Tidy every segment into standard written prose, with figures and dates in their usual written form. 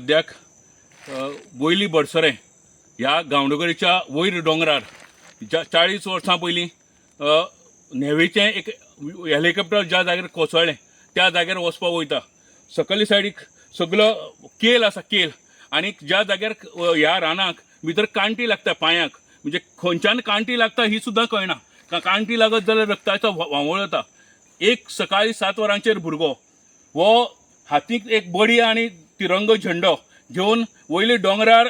सद्याक वयली बडसरें ह्या गांवडोंगरीच्या वयर दोंगरार ज्या 40 वर्सां पयलीं नेव्हीचें एक हेलिकॉप्टर ज्या जाग्यार कोसळ्ळें त्या जाग्यार वचपाक वयता. सकयले सायडीक सगलो केल आसा, केल. आनी ज्या जाग्यार ह्या रानाक भितर कांटी लागता पांयांक, म्हणजे खंयच्यान कांटी लागता ही सुद्दां कळना. कांटी लागत जाल्यार रक्ताचो व्हांवळ येता. एक सकाळी 7 वरांचेर भुरगो हो हातीक एक बडी आनी तिरंगो झेंडो घेवन वयले दोंगरार,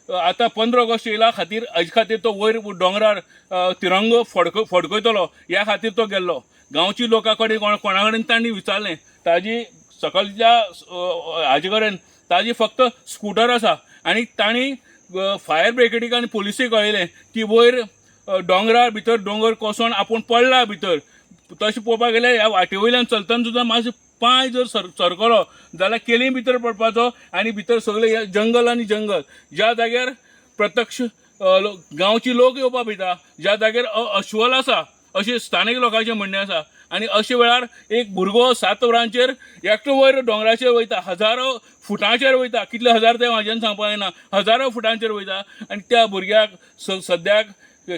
आतां 15 ऑगस्ट येयला खातीर, हेजे खातीर तो वयर दोंगरार तिरंगो फडकयतलो ह्या खातीर तो गेल्लो. गांवची लोकां कडेन, कोणा कडेन तांणी विचारलें, ताजी सकलच्या हाजे कडेन ताजी फक्त स्कुटर आसा. आनी तांणी फायर ब्रिगेडीक आनी पोलिसीक कळयलें की वयर दोंगरार भितर दोंगर कोसळून आपूण पडला भितर. तशें पळोवपाक गेल्यार ह्या वाटे वयल्यान चलतना सुद्दां मातशें पांय जर सरकलो जाल्यार केली भितर पडपाचो. आनी भितर सगळें हें जंगल आनी जंगल, ज्या जाग्यार प्रत्यक्ष गांवची लोक येवपा भिता, ज्या जाग्यार अस्वल आसा अशें स्थानीक लोकांचें म्हणणें आसा. आनी अशे वेळार एक भुरगो 7 वरांचेर एकटो वयर दोंगराचेर वयता, हजारो फुटांचेर वयता. कितले हजार ते म्हाज्यान सांगपाक जायना, हजारो फुटांचेर वयता. आनी त्या भुरग्याक सद्याक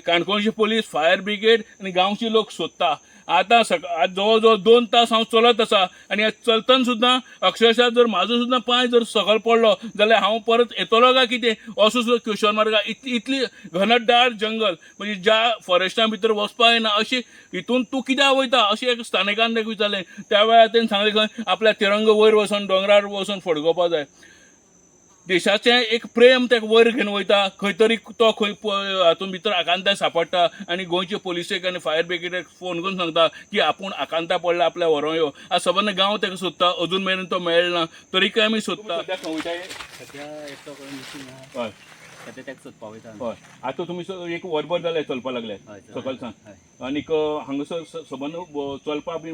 काणकोणचे पोलीस, फायर ब्रिगेड आनी गांवचे लोक सोदता. आतां आज जवळ जवळ 2 तास हांव चलत आसा आनी ह्या चलतना सुद्दां अक्षरशः जर म्हाजो सुद्दां पांय जर सकयल पडलो जाल्यार हांव परत येतलो काय कितें असो सुद्दां क्वेश्चन मार्क. इतली इतली घनदाट जंगल, म्हणजे ज्या फॉरेस्टा भितर वचपाक येना अशी हितून तूं कित्याक वयता अशें एक स्थानिकान ताका विचारलें. त्या वेळार तेणें सांगलें खंय आपल्या तिरंगो वयर वचोन, दोंगरार वचोन फडकोवपा जाय. देशाचें एक प्रेम ताका वयर घेवन वयता. खंय तरी तो खंय हातूंत भितर आकांताक सांपडटा आनी गोंयचे पोलिसेक आनी फायर ब्रिगेडीक फोन करून सांगता की आपूण आकांता पडला, आपल्या व्हरों यो. आतां सबंद गांव ताका सोदता, अजून मेरेन तो मेळना, तरीकय आमी सोदता. सद्या खंय वयताय? सद्या एकटो कोण मिसींग आहा. सद्या ताका सोदपा वयता आमी. हय, आतां तुमी एक वरभर जालें चलपाक लागले? हय. सकयल सावन. हय. आनीक हांगासर सबंद चलपाक बी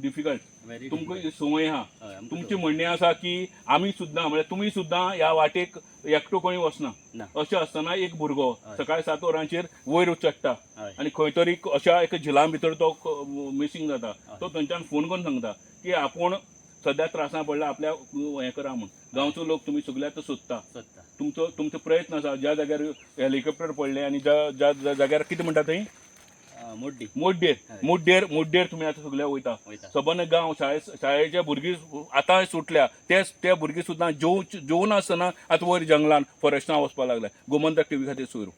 डिफिकल्ट. व्हेरी. तुमकां संवय आहा. हय, आमकां. तुमचें म्हणणें आसा की आमी सुद्दां, म्हळ्यार तुमी सुद्दां ह्या वाटेक एकटो कोणी वचना. ना. अशें आसतना एक भुरगो सकाळी 7 वरांचेर वयर चडटा आनी खंय तरी अशा एका झिलां भितर तो मिसींग जाता. तो थंयच्यान फोन करून सांगता की आपूण सद्या त्रासां पडला, आपल्या हें करा म्हूण. गांवचो लोक तुमी सगळे आतां सोदता. सोदता. तुमचो प्रयत्न आसा, ज्या जाग्यार हेलिकॉप्टर पडलें आनी ज्या ज्या ज्या जाग्यार, कितें म्हणटा थंय? मोड्डी. मुड्डेर. मुड्डेर, मुड्डेर तुमी आतां सगळे वयता. वयता. सबंद गांव, शाळेचे भुरगीं आतां सुटल्या, ते ते भुरगीं सुद्दां जेवनासतना आतां वयर जंगलान फॉरेस्टान वचपाक लागले. गोमंतक टीव्ही खातीर सुरू.